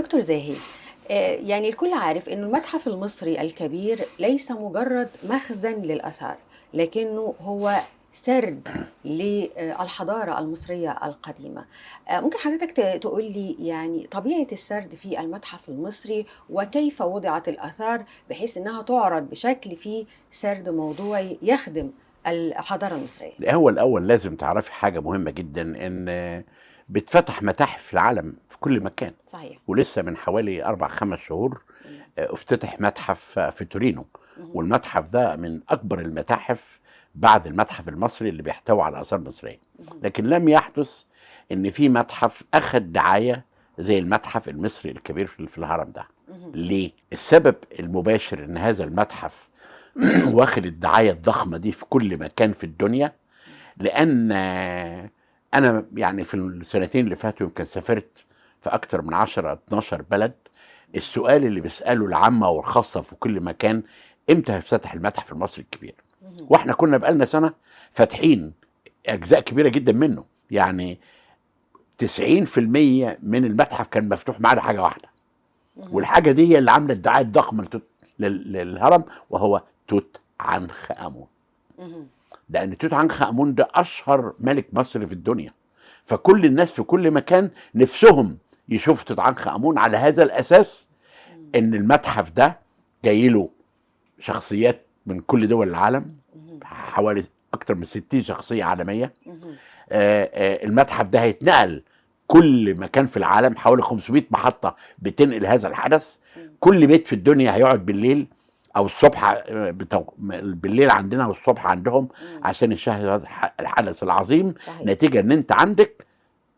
دكتور زاهي، يعني الكل عارف أن المتحف المصري الكبير ليس مجرد مخزن للآثار، لكنه هو سرد للحضارة المصرية القديمة. ممكن حضرتك تقول لي يعني طبيعة السرد في المتحف المصري وكيف وضعت الآثار بحيث أنها تعرض بشكل فيه سرد موضوعي يخدم الحضارة المصرية؟ هو الأول لازم تعرفي حاجة مهمة جدا، إن بتفتح متاحف في العالم في كل مكان. صحيح. ولسه من حوالي 4-5 شهور افتتح متحف في تورينو، والمتحف ده من أكبر المتاحف بعد المتحف المصري اللي بيحتوي على آثار مصرية. لكن لم يحدث إن في متحف أخذ دعاية زي المتحف المصري الكبير في الهرم ده. ليه؟ السبب المباشر إن هذا المتحف واخد الدعاية الضخمة دي في كل مكان في الدنيا، لأن أنا يعني في السنتين اللي فاتوا يمكن سافرت في أكتر من 10-12 بلد. السؤال اللي بيسأله العامة والخاصة في كل مكان، إمتى هيفتتح المتحف المصري الكبير؟ واحنا كنا بقالنا سنة فاتحين أجزاء كبيرة جدا منه، يعني 90% من المتحف كان مفتوح ما عدا حاجة واحدة، والحاجة دي هي اللي عاملة الدعاية الضخمة للهرم، وهو توت عنخ آمون. لأن توت عنخ آمون ده أشهر ملك مصري في الدنيا، فكل الناس في كل مكان نفسهم يشوفوا توت عنخ آمون. على هذا الأساس إن المتحف ده جاي له شخصيات من كل دول العالم، حوالي أكتر من 60 شخصية عالمية. المتحف ده هيتنقل كل مكان في العالم، حوالي 500 محطة بتنقل هذا الحدث. كل بيت في الدنيا هيقعد بالليل أو الصبح، بالليل عندنا والصبح عندهم، عشان يشاهد هذا الحدث العظيم. صحيح. نتيجة إن أنت عندك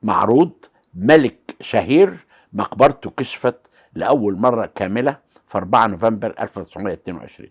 معروض ملك شهير مقبرته كشفت لأول مرة كاملة في 4 نوفمبر 1922.